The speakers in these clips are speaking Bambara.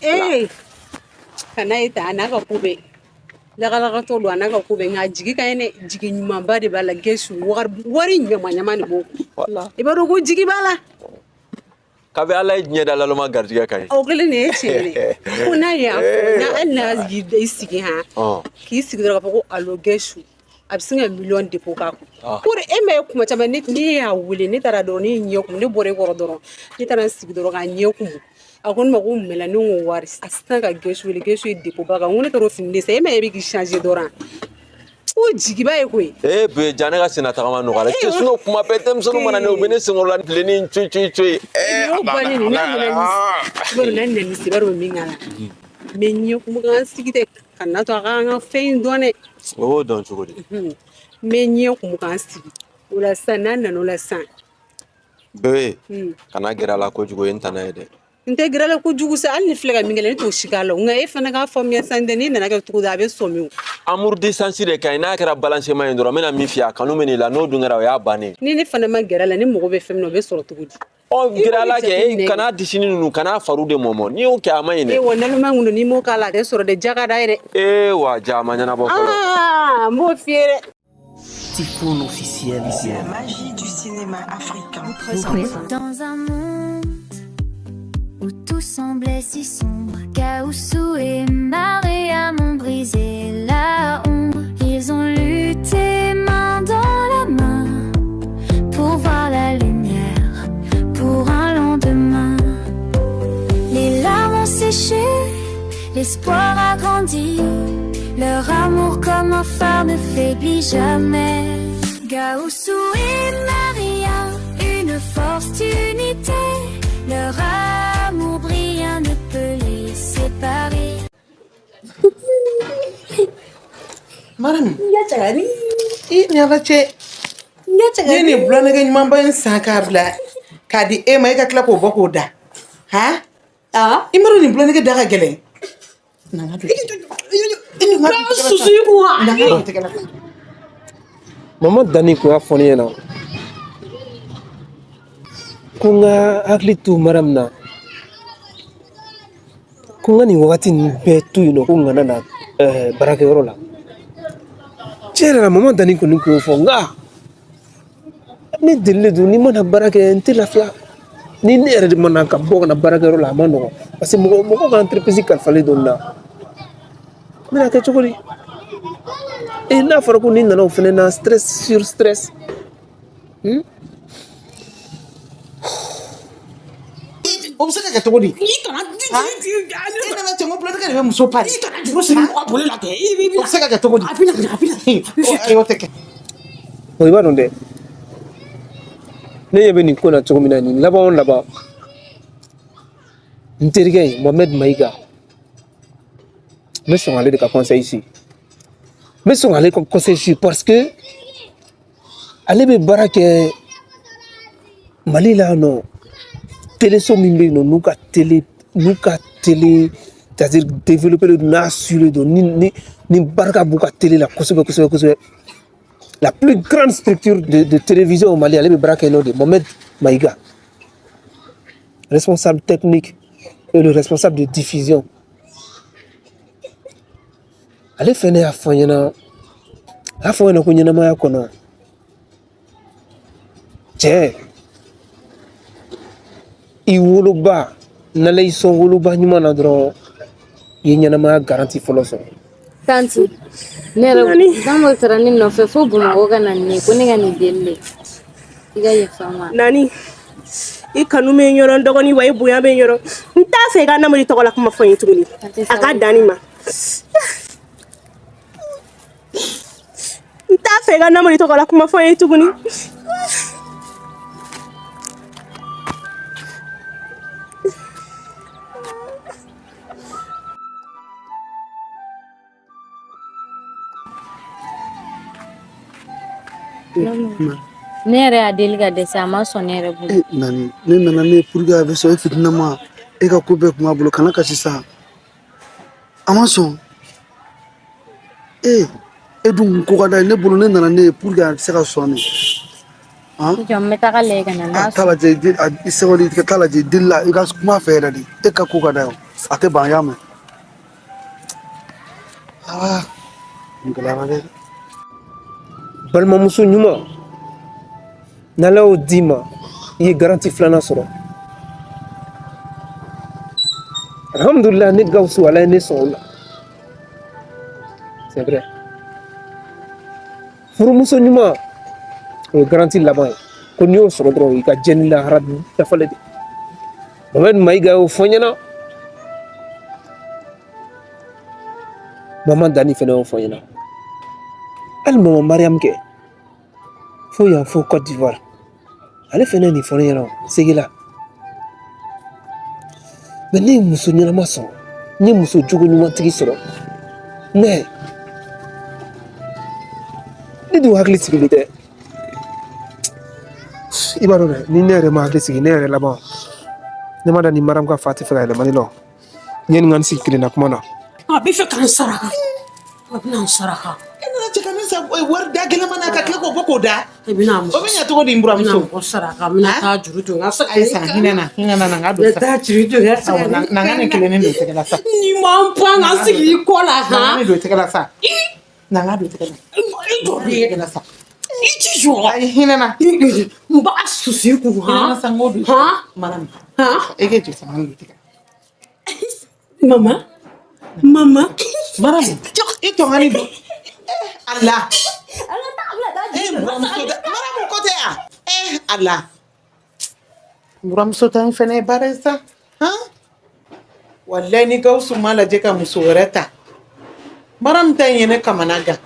Ee, kana ye ta, a n'a ka ko bɛɛ lakalakatɔ don, a n'a ka ko bɛɛ, nka a jigi ka ɲi dɛ, jigi ɲumanba de b'a la. Gɛsu wari ɲama ɲama de b'o kun, i b'a dɔn ko jigi b'a la. Kabi Ala ye diɲɛ da, laloma garijɛgɛ ka ɲi. O kelen de ye tiɲɛ ye ko n'a y'a fɔ, n'a hali n'a y'i sigi han, k'i sigi dɔrɔn k'a fɔ ko alo Gɛsu, a bɛ sin ka miliyɔn dépôt k'a kun. Ko de e ma ye kuma caman, ne y'a wele, ne taara dɔrɔn, ne ye ɲɛ kumu, ne bɔra e kɔrɔ dɔrɔn, ne taara n sigi dɔrɔn k'a ɲɛ kumu. A ko ne ma ko mun bɛ la? Ne ko wari. A sisan ka Gɛsu wele, Gɛsu ye dépôt ba kan, n ko ne taara o fini de san. E ma ye, e bɛ k'i changer dɔrɔn, ko jigiba ye koyi. Ee be, ja ne ka senna tagama nɔgɔyara cɛ, sinon kuma bɛɛ denmisɛnninw mana ne, u bɛ ne senkɔrɔla bilenni cuyi cuyi cuyi. Ee, y'o bannen de. N'a nana ni i b'a dɔn, n'a nana ni se, i b'a dɔn min k'a la, n bɛ ɲɛ kumu k'an sigi dɛ, ka na to a k'an ka fɛn in dɔn dɛ. O b'o dɔn cogo di? N bɛ ɲɛ kumu k'an sigi o la sisan, n'a nana o la sisan. Bebe, kana gɛrɛ a la kojugu, o ye n tana ye dɛ. N tɛ gɛrɛ la kojugu sa, hali ni filɛ ka min kɛ, ne t'o si k'a la, nka e fana k'a faamuya sisan tɛ, n'i nana kɛ cogo di, a bɛ sɔmi o. Amour distance de ka ɲi, n'a kɛra balancement ye dɔrɔn, n bɛna min f'i ye, a kanu bɛ n'i la, n'o dun kɛra, o y'a bannen. Ni ne fana ma gɛrɛ a la, ni mago bɛ fɛn min na, o bɛ sɔrɔ cogo di? Ɔ, gɛrɛ a la kɛ, e kana disini ninnu, kana faru de mɔmɔ, n'i y'o kɛ, a ma ɲi dɛ. Ee wa, naloma kun don, n'i m'o k'a la, a tɛ sɔrɔ dɛ, ja ka d'a ye dɛ. Ee wa, ja a ma ɲɛnabɔ fɔlɔ. Aa, n b'o f'i ye dɛ. Tifoun officiel. La magie du cinéma africain. Dans un monde où tout semblait si sombre, Gaoussou et Mariam ont brisé la ombre. Ils ont lutté main dans la main pour voir la lumière, pour un lendemain. Les larmes ont séché, l'espoir a grandi. Leur amour comme un phare ne faiblit jamais. Gaoussou et Maria, une force d'unité. Leur amour brillant ne peut les séparer. Mariam. Ya cagani. I ni Ala cɛ. Ya Ne ye nin bulonnɛgɛ ɲumanba in san k'a bila k'a di e ma, e ka tila k'o bɔ k'o da. Ha? Ah. I m'a dɔn nin bulonnɛgɛ da ka gɛlɛn. Na n ka don. Susu i kun wa? Na n ka don tɛgɛ la. Mama Dani kun y'a fɔ ne ɲɛna ko n ka hakili to Mariam na, ko n ka nin wagati ninnu bɛɛ to yen nɔ, ko n kana na baarakɛyɔrɔ la. Tiɲɛ yɛrɛ la, Mama Dani kɔni kun y'o fɔ, nka ne delilen don, ni n mana baara kɛ, n tɛ lafiya. Ni ne yɛrɛ de mana ka bɔ ka na baarakɛyɔrɔ la, a ma nɔgɔn, parce que mɔgɔ mɔgɔw ka entreprise kalifalen don n na. N bɛna kɛ cogo di? E n'a fɔra ko ni nana o fɛnɛ na, stress sur stress. O bɛ se ka kɛ cogo di? I kana. E nana cɛ, n ko bulonnɛgɛ de bɛ muso pari. I kana juru siri mɔgɔ boli la kɛ. O bɛ se ka kɛ cogo di? A bɛna, a bɛna. Ayi, o tɛ kɛ. O, i b'a dɔn dɛ, ne ɲɛ bɛ nin ko la cogo min na, nin laban o laban, n terikɛ in Mohamed Mayiga, n bɛ sɔn ale de ka conseil si, n bɛ sɔn ale ka conseil si, parce que ale bɛ baara kɛ Mali la yan nɔ, teleso min bɛ yen nɔ, n'u ka télé, c'est-à-dire développé don, n'a sulen don, ni barika b'u ka télé la kosɛbɛ kosɛbɛ kosɛbɛ, la plus grande structure de télévision au Mali, ale bɛ baara kɛ n'o de, Mohamed Maïga, responsable technique et le responsable de diffusion. Ale fɛnɛ y'a fɔ n ɲɛna, a y'a fɔ n ɲɛna ko ɲɛnamaya kɔnɔ, cɛ, i woloba n'Ala y'i sɔn woloba ɲuman na dɔrɔn, i ye ɲɛnamaya garantie fɔlɔ sɔrɔ. Tantie, ne yɛrɛ Gambo taara ne nɔfɛ fo Bamakɔ ka na nin ye, ko ne ka nin deli de. I ka yafa n ma. Nani, i kanu bɛ n yɔrɔ, n dɔgɔnin, wa i bonya bɛ n yɔrɔ. N t'a fɛ i ka Namori tɔgɔ la kuma fɔ n ye tuguni. A ka dan nin ma. N t'a fɛ i ka Namori tɔgɔ la kuma fɔ n ye tuguni. Ne yɛrɛ y'a deli ka dɛsɛ, a ma sɔn ne yɛrɛ bolo. Nani, ne nana ne pour que a bɛ sɔn, e fitinɛ ma, e ka ko bɛɛ kun b'a bolo, kana kasi sa. A ma sɔn. E, e dun ko ka d'a ye ne bolo, ne nana ne ye pour que a bɛ se ka sɔn de. I jɔ, n bɛ taga lajɛ ka na n'a Taa lajɛ, i sabali, ka taa lajɛ deli la, i ka kuma fɛ yɛrɛ de, e ka ko ka d'a ye. A tɛ ban, y'a mɛn. Aa, nin gɛlɛyara dɛ. Balimamuso ɲuman, n'Ala y'o d'i ma, i ye garanti filanan sɔrɔ. Alhamdulillah, ne Gawusu, Ala ye ne sɔn o la. C'est vrai, furumuso ɲuman, o ye garanti laban ye ko n'i y'o sɔrɔ dɔrɔn, i ka diɲɛ ni lahara dafalen de. Mohamed Mayiga y'o fɔ n ɲɛna, Mama Dani fɛnɛ y'o fɔ n ɲɛna, hali Mama Mariam kɛ fo yan, fo Côte d'Ivoire, ale fɛnɛ ye nin fɔ ne ɲɛna segi la. Mais ne ye muso ɲɛnama sɔrɔ, n ye muso jogo ɲumantigi sɔrɔ, mais ne dun hakili sigilen tɛ. I b'a dɔn dɛ, ni ne yɛrɛ ma hakili sigi, ne yɛrɛ laban, ne ma da ni Mariam ka fa tɛ fɛ ka yɛlɛma ne la. N ye nin ka n sigi kelenna kuma na. A bɛ fɛ k'an saraka, a bɛna n saraka. E nana cɛ ka min san wari da gɛlɛn na ka tila k'o bɔ k'o da. I bɛna O bɛ ɲɛ cogo di n buramuso? N bɛna mɔgɔ saraka, n bɛna taa juru don n ka saga. Ayi sa, hinɛ na, hinɛ na, na n ka don sa. N bɛ taa juru don n ka saga. Awɔ, na n ka nin kelennin don i tɛgɛ la sa. N'i ma n pan ka n sigi i kɔ la Na n ka han. nin don i tɛgɛ la sa. Na n ka don i tɛgɛ la. I jɔ Don i tɛgɛ la sa. I ti jɔ. Ayi, hinɛ na. N b'a susu i kun Hinɛ na han. sa, n k'o don i tɛgɛ la. Han. Maramu. Han. E k'e jɔ sa, n ka nin don i tɛgɛ la. Mama. Mama. Maramu, i tɔ ka nin don. Ala. Eh, buramuso da, Maramu ko tɛ yan. Eh, Ala. Buramuso ta in fɛnɛ ye baara ye sa. Han? Walayi ni Gawusu ma lajɛ ka muso wɛrɛ ta. Maramu ta in ye ne kamana gan.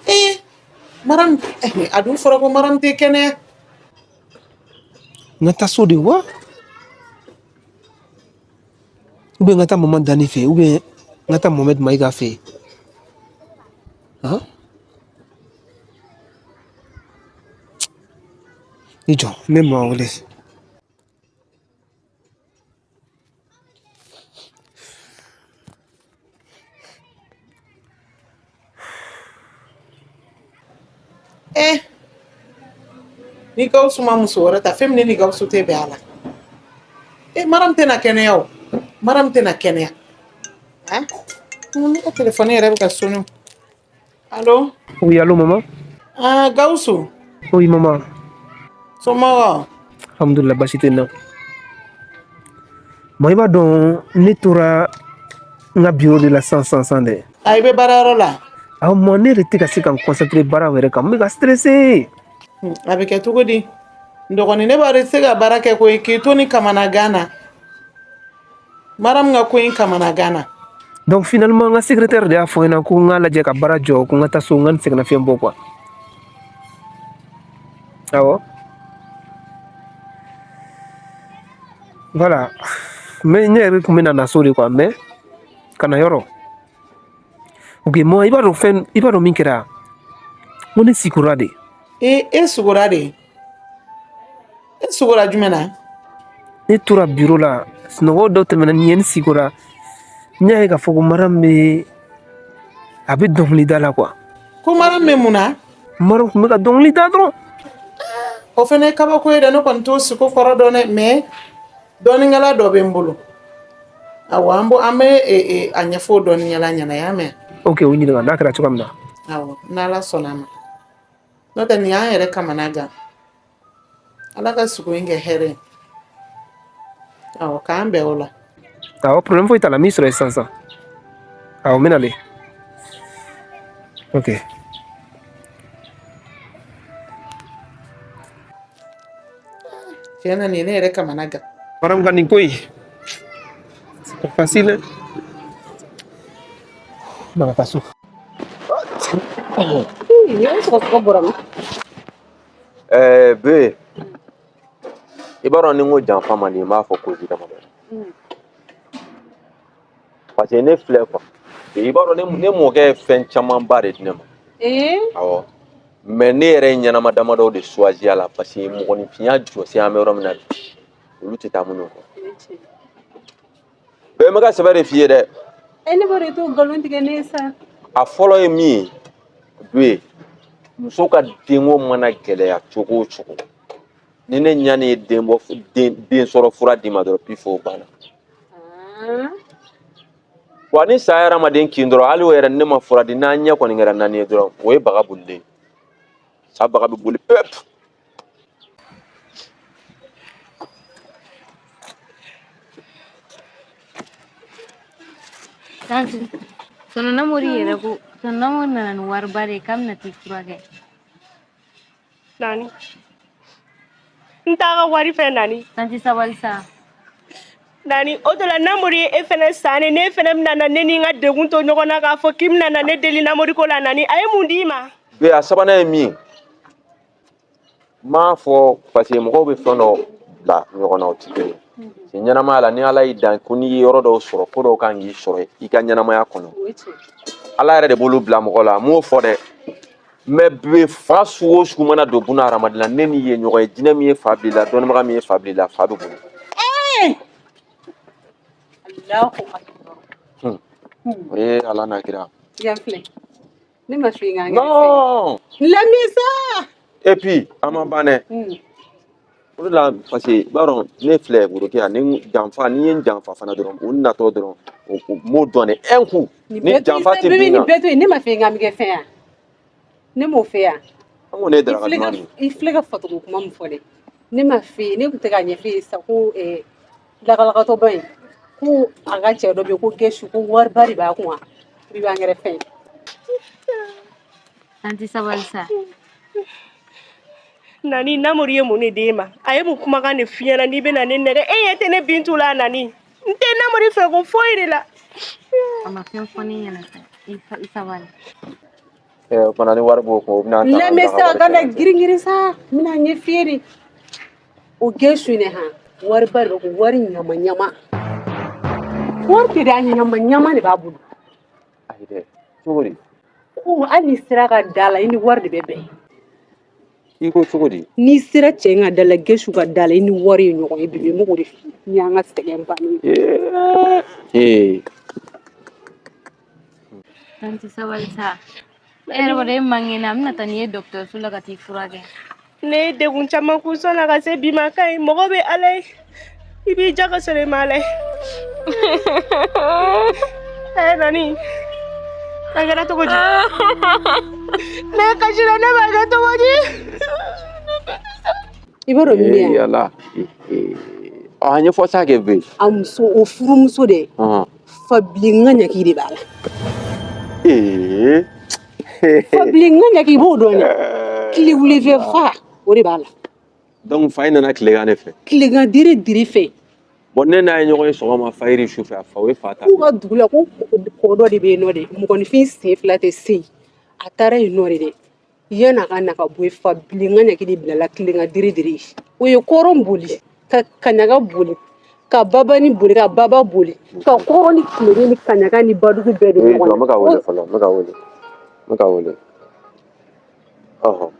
Eh, Maramu, eh, a dun fɔra ko Maramu tɛ kɛnɛya. N ka taa so de wa, ou bien n ka taa Mama Dani fɛ yen, ou bien n ka taa Mohamed Mayiga fɛ yen? Han, i jɔ, n bɛ maa wele. Eh, ni Gawusu ma muso wɛrɛ ta, fɛn min ne ni Gawusu tɛ bɛn a la. Eh, Maramu tɛna kɛnɛya o. Maramu tɛna kɛnɛya. Han? Ne ka telefɔni yɛrɛ bɛ ka sonné. Allo? Oui, allo maman. Ah, Gawusu. Oui maman. Somɔgɔw? Alhamdulillah, baasi tɛ n na. Ma, i b'a dɔn, ne tora n ka bureau de la sisan sisan sisan dɛ. A, i bɛ baarayɔrɔ la? Awɔ, ma, ne yɛrɛ tɛ ka se ka n concentrer baara yɛrɛ kan, n bɛ ka stressé. A bɛ kɛ cogo di? N dɔgɔnin, ne b'a dɔn i tɛ se ka baara kɛ koyi k'i to ni kamanagan na. Maramu ka ko in kamanagan na. Donc finalement, n ka secrétaire de y'a fɔ n ɲɛna ko n k'a lajɛ ka baara jɔ, ko n ka taa so, n ka n sɛgɛnnafiɲɛ bɔ quoi. Awɔ. Voilà. Mais ne yɛrɛ tun bɛna na so de quoi, mais ka na yɔrɔ. Ok, moi, i b'a dɔn fɛn, i b'a dɔn min kɛra? N ko ne sikora de. E, e sugora de? E sugora jumɛn na? Ne tora bureau la, sunɔgɔ dɔ tɛmɛna ni ye, n sikora. N y'a ye k'a fɔ ko Mariam bɛ, a bɛ dɔnkili da la quoi. Ko Mariam bɛ mun na? Mariam tun bɛ ka dɔnkili da dɔrɔn. O fana ye kabako ye dɛ, ne kɔni t'o siko kɔrɔ dɔn dɛ, mais dɔnnikɛla dɔ bɛ n bolo. Awɔ, an b'o an bɛ a ɲɛfɔ o dɔnnikɛla ɲɛna, y'a mɛn? Ok, o ɲininka n'a kɛra cogoya min na. Awɔ, n'Ala sɔnna a ma. N'o tɛ nin y'an yɛrɛ kamana gan. Ala ka sugo in kɛ hɛrɛ ye. Awɔ, k'an bɛn o la. Awɔ, problème foyi t'a la, min sɔrɔ ye sisan sisan. Awɔ, n bɛ nalen. Ok. Tiɲɛ na nin ye ne yɛrɛ kamana gan. Mariam ka nin ko in, c'est pas facile, hein. Na ka taa so. Nin sɔgɔsɔgɔ bɔra min? Ɛɛ be i b'a dɔn, ni n ko janfa man di, n b'a fɔ cause damadɔ ye, parce que ne filɛ quoi, i b'a dɔn, ne mɔkɛ ye fɛn camanba de di ne ma. Awɔ, mais ne yɛrɛ ye ɲɛnama damadɔw de choisi a la, parce que mɔgɔninfinya jɔsen, an bɛ yɔrɔ min na bi, olu tɛ taa minnu kɔ. Bɛɛ bɛ ka sɛbɛ de f'i ye dɛ. E, ne b'a dɔn i t'o nkalon tigɛ ne ye sa. A fɔlɔ ye min ye, be muso ka denko mana gɛlɛya cogo o cogo, ni ne ɲani ye den bɔ, den sɔrɔ fura d'i ma dɔrɔn, pif, o banna. Wa ni sa ye hadamaden kin dɔrɔn, hali o yɛrɛ ne ma fura di, n'a ɲɛ kɔni kɛra naani ye dɔrɔn, o ye baga bolilen ye. Sa baga bɛ boli pep. Tanti, tonton Namori yɛrɛ ko, tonton Namori nana ni wariba de ye k'a bɛna t'i furakɛ. Nani, n t'a ka wari fɛ Nani. Tanti sabali sa. Nani, o de la Namori ye e fɛnɛ san ne, ne fɛnɛ bɛna na ne ni n ka degun to ɲɔgɔn na k'a fɔ k'i bɛna na ne deli Namori ko la Nani. A ye mun d'i ma? Bi a sabanan ye min ye, n m'a fɔ parce que mɔgɔw bɛ fɛn dɔ bila ɲɔgɔn na, o tɛ kelen ye. Ɲɛnamaya la, ni Ala y'i dan ko n'i ye yɔrɔ dɔw sɔrɔ, ko dɔw kan k'i sɔrɔ i ka ɲɛnamaya kɔnɔ, Ala yɛrɛ de b'olu bila mɔgɔ la. N m'o fɔ dɛ, mais bi fa sugu o sugu mana don buna hadamaden la, ne n'i ye ɲɔgɔn ye, jinɛ min ye fa bil'i la, dɔnnibaga min ye fa bil'i la, fa bɛ boli. O ye Ala n'a kira. Yan filɛ, ne ma f'i kan. Non, lamɛn sa. Et puis a ma ban dɛ. O de la, parce que i b'a dɔn, ne filɛ Worokiya, ni janfa, n'i ye n janfa fana dɔrɔn, o natɔ dɔrɔn, o m'o dɔn dɛ, un coup ni janfa tɛ bin nin kan. bɛɛ to yen, ne ma f'i kan bɛ kɛ fɛn yan, ne m'o fɛ yan. An kɔni ye daraka duman de. I filɛ ka fatugu kuma min fɔ dɛ, ne ma f'i ye, ne tun tɛ k'a ɲɛf'i ye sa ko lakalakatɔba in, ko a ka cɛ dɔ bɛ yen ko Gɛsu, ko wariba de b'a kun wa, i b'an kɛrɛ fɛn ye. Tanti sabali sa. Nani, Namori ye mun de d'e ma? A ye mun kumakan de f'i ɲɛna n'i bɛna ne nɛgɛ? E ɲɛ tɛ ne Bintu la Nani. N tɛ Namori fɛ ko foyi de la. A ma fɛn fɔ ne ɲɛna sa. I sabali. O fana ni wari b'o kun, o bɛna ta. Lamɛn sa, kana girin girin sa, n bɛna ɲɛf'i ye de. O Gɛsu in de han, wariba de b'a kun, wari ɲama ɲama. Wari tɛ dɛ, a ɲama ɲama de b'a bolo. Ayi dɛ, cogo di? Ko hali n'i sera ka da la, i ni wari de bɛ bɛn. I ko cogo di? N'i sera cɛ in ka da la, Gɛsu ka da la, i ni wari ye ɲɔgɔn ye. Bibi, n b'o de f'i ye. Ni y'an ka sɛgɛn bannen ye. Tanti sabali sa. E yɛrɛ b'a dɔn e man kɛnɛ, an bɛna taa n'i ye dɔgɔtɔrɔso la ka t'i furakɛ. Ne ye degun caman kun sɔnna ka se bi ma, ka ɲi. Mɔgɔ bɛ Ala ye, i b'i ja ka sɔrɔ i ma Ala ye. Ɛ Nani, a kɛra cogo di? Ne kasira, ne b'a kɛ cogo di? I b'a dɔn min ye? Yala a ɲɛfɔ sa kɛ bɛ. A muso, o furumuso de, fabilen ŋaɲaki de b'a la. Fabilen ŋaɲaki, i b'o dɔn dɛ, tile wulifɛ fa, o de b'a la. Donc fa in nana tilegan de fɛ. Tilegan diri diri fɛ. Bon, ne n'a ye ɲɔgɔn ye sɔgɔma, fayiri su fɛ, a fa, o ye fa ta. K'u ka dugu la, ko kɔ dɔ de bɛ yen nɔ de, mɔgɔninfin sen fila tɛ se yen. A taara yen nɔ de dɛ, yan'a ka na ka bɔ yen, fabilen ŋaɲaki de bilala tilegan diri diri. O ye kɔrɔn boli, ka kaɲaga boli, ka babani boli, ka baba boli, ka kɔrɔn ni tilebin ni kaɲaga ni badugu bɛɛ don ɲɔgɔn na. N bɛ ka wele fɔlɔ, n bɛ ka wele, n bɛ ka wele. Ɔhɔn,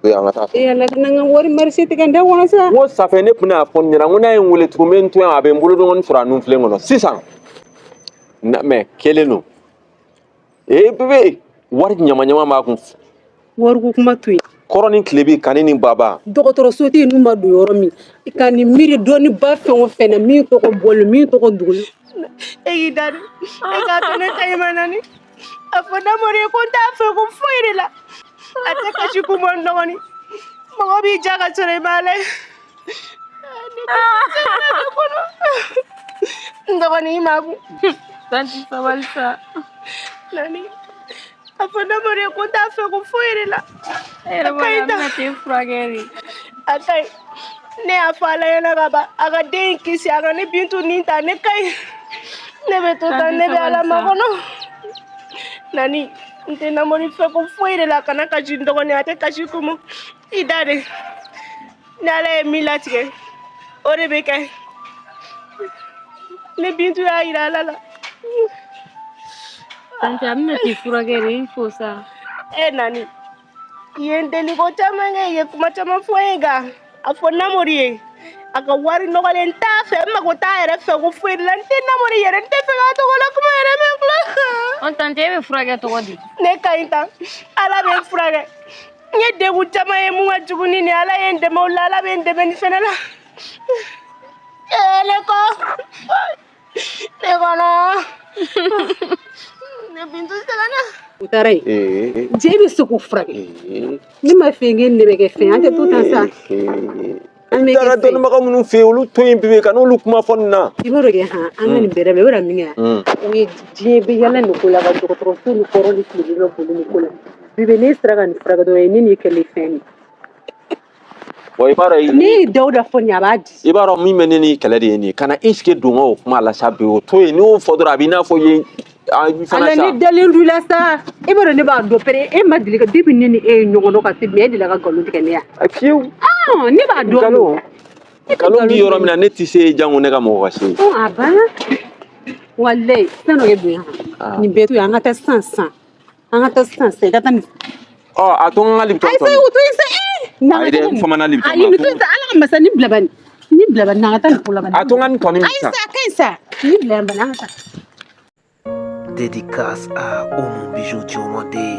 an ka taa. E Ala, kana n ka wari marché tigɛ n da kɔnɔ sa. N ko safɛ, ne tun bɛna fɔ nin ɲɛna, n ko n'a ye n wele tugun, n bɛ n to yan, a bɛ n bolo dɔgɔnin sɔrɔ a nunfilen kɔnɔ sisan. Mais kelen don. Ee bébé, wari ɲama ɲama b'a kun. Wariko kuma to yen. Kɔrɔ ni tilebi, kani ni baba. Dɔgɔtɔrɔso tɛ yen n'u ma don yɔrɔ min ka nin miiri dɔɔni ba fɛn o fɛn na, min tɔgɔ bɔlen, min tɔgɔ dogolen. E k'i da de, e k'a to ne ta in ma Nani. A fɔ Namori ye ko n t'a fɛ ko foyi de la. A tɛ kasi kun bɔ n dɔgɔnin. Mɔgɔ b'i ja ka sɔrɔ i ma Ala ye. Ne tɛ se ne kɔnɔ. N dɔgɔnin, i makun. Tanti sabali sa. Nani, a fɔ Namori ye ko n t'a fɛ ko foyi de la. E yɛrɛ b'a dɔn an bɛna t'e furakɛ de. A ka ɲi. Ne y'a fɔ Ala ɲɛna ka ban, a ka den in kisi, a ka ne Bintu nin ta, ne ka ɲi. Ne bɛ to tan, ne bɛ Ala makɔnɔ. Nani, n tɛ Namori fɛ ko foyi de la, kana kasi n dɔgɔnin, a tɛ kasi kun bɔ. I da de. Ni Ala ye min latigɛ, o de bɛ kɛ. Ne Bintu y'a yira Ala la. Tanti, a bɛna t'i furakɛ de, i fo sa. E Nani, i ye n deli ko caman kɛ, i ye kuma caman fɔ n ye, nka a fɔ Namori ye, a ka wari nɔgɔlen t'a fɛ, n mago t'a yɛrɛ fɛ ko foyi de la. N tɛ Namori yɛrɛ, n tɛ fɛ k'a tɔgɔ la kuma yɛrɛ mɛn fɔlɔ. Ɔ tanti, e bɛ furakɛ cogo di? Ne ka ɲi tan, Ala bɛ n furakɛ. N ye degun caman ye mun ka jugu ni nin ye, Ala ye n dɛmɛ o la, Ala bɛ n dɛmɛ nin fɛnɛ la. Ee ne kɔ, ne kɔnɔ. Ne Bintu sɛgɛnna. U taara yen. Jɛ bɛ se k'u furakɛ. Ne ma fɛn kɛ ne bɛ kɛ fɛn an tɛ to tan sa. An bɛ taara dɔnnibaga minnu fɛ yen olu to yen bi ka n'olu kuma fɔ nin na. I b'a dɔn kɛ han an ka nin bɛrɛ bɛɛ i b'a dɔn min kɛ u ye diɲɛ bɛ yala nin ko la ka dɔgɔtɔrɔso ni kɔrɔ ni tile bɛ boli nin ko la. Bibi n'e sera ka nin furakɛ dɔrɔn ne n'i kɛlen fɛn ye. Bon i b'a dɔn. Ne ye Dawuda fɔ nin ye a b'a di. I b'a dɔn min bɛ ne ni kɛlɛ de ye nin ye ka na est ce que don ka o kuma la sa bi o to yen n'i y'o fɔ dɔrɔn a b'i n'a fɔ ye. Ala ne dalen don i la sa e b'a dɔn ne b'a dɔn pere e ma deli ka depuis ne ni e ye ɲɔgɔn dɔn ka se bi e delila ka nkalon tigɛ ne ya. Fiyewu. Ne b'a dɔn. Nkalon nkalon bi yɔrɔ min na ne tɛ se jango ne ka mɔgɔ ka se. A banna walayi fɛn dɔ ye bonya nin bɛɛ to yen an ka taa sisan sisan an ka taa sisan sisan i ka taa nin. Ɔ a to n ka Lipton ayi sa o to yen sa Ayi dɛ n famana Lipton ayi nin to yen sa ala ka masa nin bila bani nin bila bani an ka taa nin ko la bani. A to n ka nin tɔnin min ayi sa a ka ɲi sa nin bila yan bani an ka taa. Dédicace à Oumou Bijou Diomandé.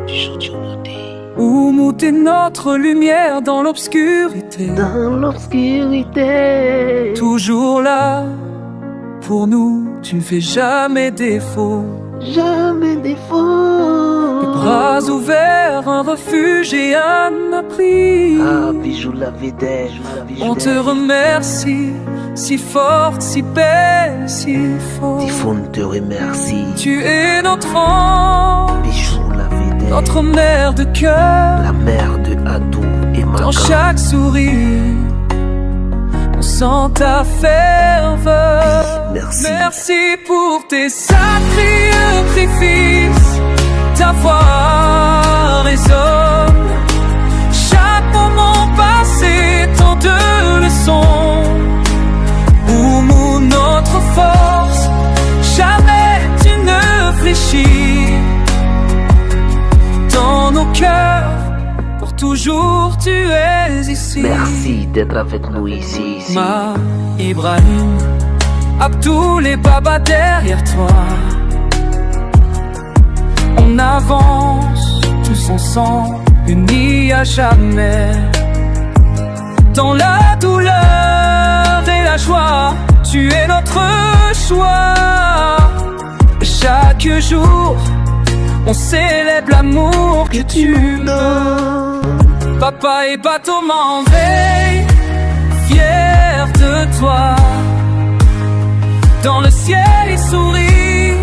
Bijou Diomandé. Oumou, t'es notre lumière dans l'obscurité. Dans l'obscurité. Toujours là, pour nous, tu ne fais jamais défaut. Jamais défaut. Les bras ouverts, un refuge et un abri. Ah, Bijou la vedette. On te remercie, si forte, si belle, si forte. Tifoun te remercie. Tu es notre ange, Bijou la vedette. notre mère de cœur. La mère de Adou et Makan. Dans chaque sourire, on sent ta ferveur. Merci. Merci pour tes sacrifices. Ta voix résonne. Chaque moment passé, tant de leçons. Oumou, notre force, jamais tu ne fléchis. Dans nos cœurs, pour toujours tu es ici. Merci d'être avec nous ici, ici. Ma Ibrahim, Abdoul et Baba derrière toi. On avance tous ensemble, unis à jamais. Dans la douleur et la joie, tu es notre choix. Chaque jour, on célèbre l'amour que tu me donnes. Papa et bateau m'en veille, fier de toi. Dans le ciel, il sourit,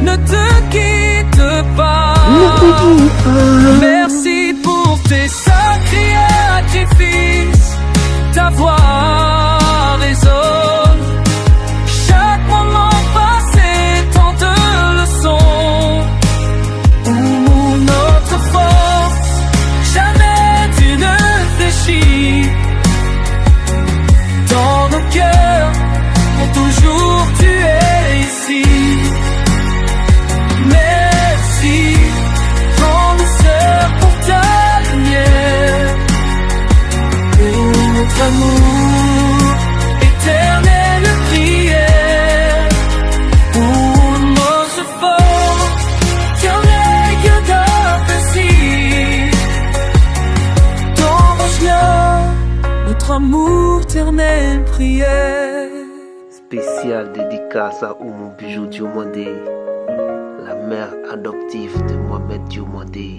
ne te quitte pas. Ne te quitte pas. Merci pour tes sacrifices, ta voix résonne. Chaque moment passé, tant de leçons. Oumou, notre force, jamais tu ne fléchis. Dans nos cœurs, pour toujours tu es ici. Merci, grande sœur, pour ta lumière. Pour notre amour, éternelle prière. Pour notre force, notre amour, éternelle prière. Spéciale dédicace à Oumou Bijou Diomandé, la mère adoptive de Mohamed Diomandé.